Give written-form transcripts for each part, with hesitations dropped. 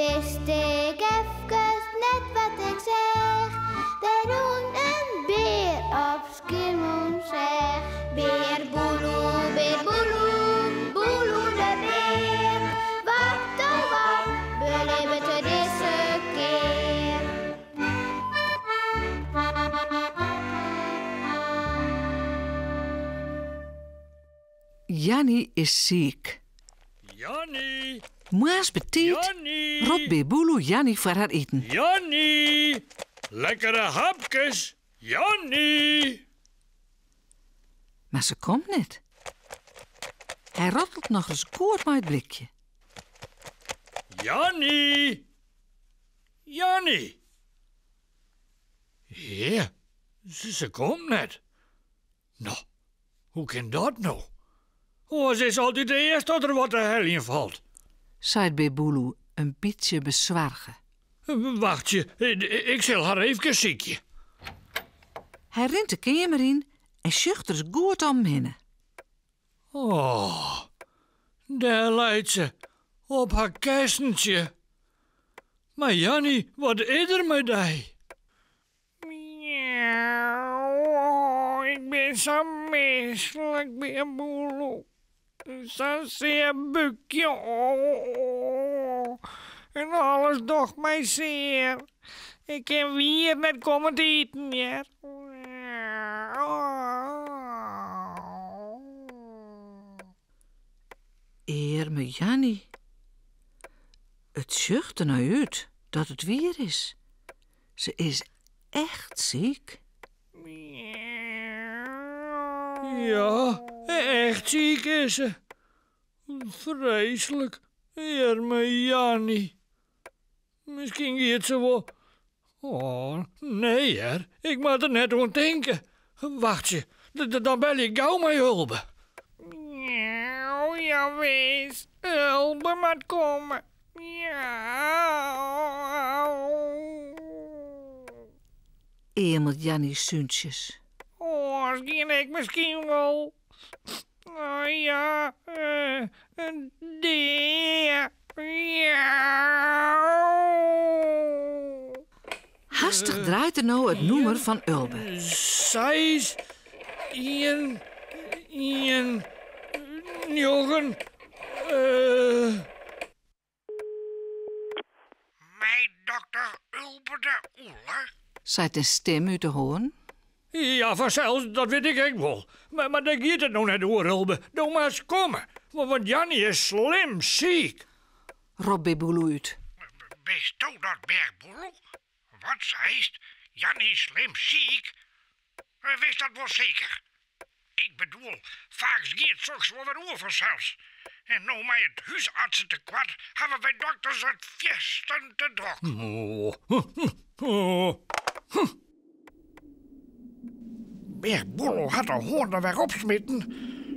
Wist ik efkes net wat ik seach. Der rûn in bear op Skiermûntseach. Bear Boeloe, bear Boeloe, Boeloe de bear. Wat oh wat belibbet er dizze kear? Janny is siik. Janny! Moarns betiid Janny! ropt Bear Boeloe Janny foar har iten. Janny! Lekkere hapkes! Janny! Mar se komt net. Hy rottelt nochris goed mei it blikje. Janny! Janny! Hea, se komt net. No, hoe kin dat no? Oars is altyd de earste as der wat te heljen falt. Seit Bear Boeloe in bytsje besoarge. Wachtsje, ik sil har eefkes sykje. Hy rint de keamer yn en sjocht ris goed om him hinne. Oh, dêr leit se, op har kessentsje. Mar Janny, wat is der mei dy? Miauw, oh, ik bin sa mislik, Bear Boeloe. Sa'n sear búkje, oh, en alles docht my sear. Ik kin wier net komme te iten, hear. Earme Janny. It sjocht der nei út dat it wier is. Se is echt siik. Ja, echt siik is se. Freeslik, earme Janny. Miskien giet se wol. Oh, nee hear, ik moat der net oan tinke. Wachtsje, dan belje ik gau mei Ulbe. Miauw, jawis, Ulbe moat komme. Eamelt Janny súntsjes. Oars gean ik miskien wol. No ja, dea. Hastich draait er no it nûmer fan Ulbe. Seis, ien, ien, njoggen, Mei dokter Ulbe de Oele? Seit in stim út de hoarn. Ja, fansels, dat wit ik ek wol. Mar dêr giet it no net oer, Ulbe. Do moatst komme, want Janny is slim siik. Ropt Bear Boeloe út. Bisto dat, Bear Boeloe? Wat seist? Janny slim siik? Witst dat wol seker? Ik bedoel, faaks giet soks wol wer oer fansels. En no mei it húsartsetekoart hawwe wy dokters it fierstente drok. Bear Boeloe hat de hoarn der wer opsmiten.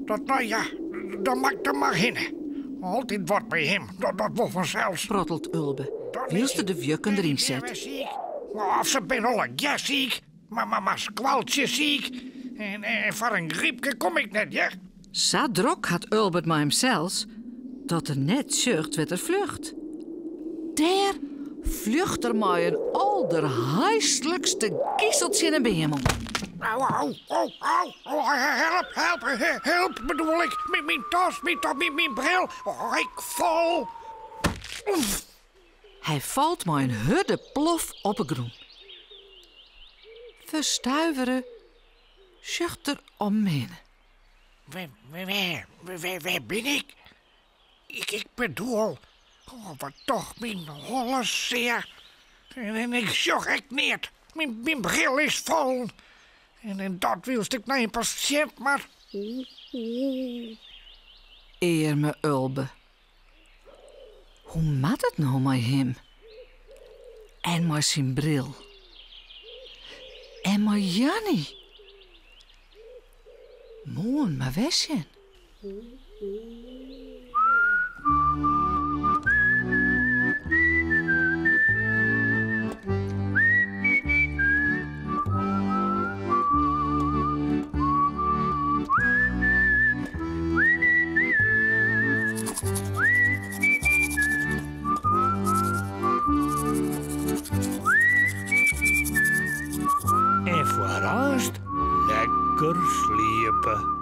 Dat, no ja, dan moat ik der mar hinne. Altyd wat by him, dat wol fansels. Prottelt Ulbe, wylst er de wjukken deryn set. Of se binne allegear siik. Mar mar skoaltsjesiik en foar in grypke kom ik net, hear. Sa drok hat Ulbe it mei himsels dat er net sjocht wêr't er fljocht. Dêr fljocht er mei in alderheislikste gisel tsjin in beam oan. Au, au, au, au, au, help, help, help bedoel ik, myn tas, myn tas, myn bril, oh, ik fal. Hy falt mei in hurde plof op 'e grûn. Ferstuivere sjocht er om him hinne. Wêr bin ik? Ik bedoel, oh, wat docht myn holle sear. En ik sjoch ek neat. Myn bril is fallen. En dat wylst ik nei in pasjint moat. Earme Ulbe. Hoe moat it no mei him? En mei syn bril? En mei Janny? Moarn mar wer sjen. aanst lekker sliepe.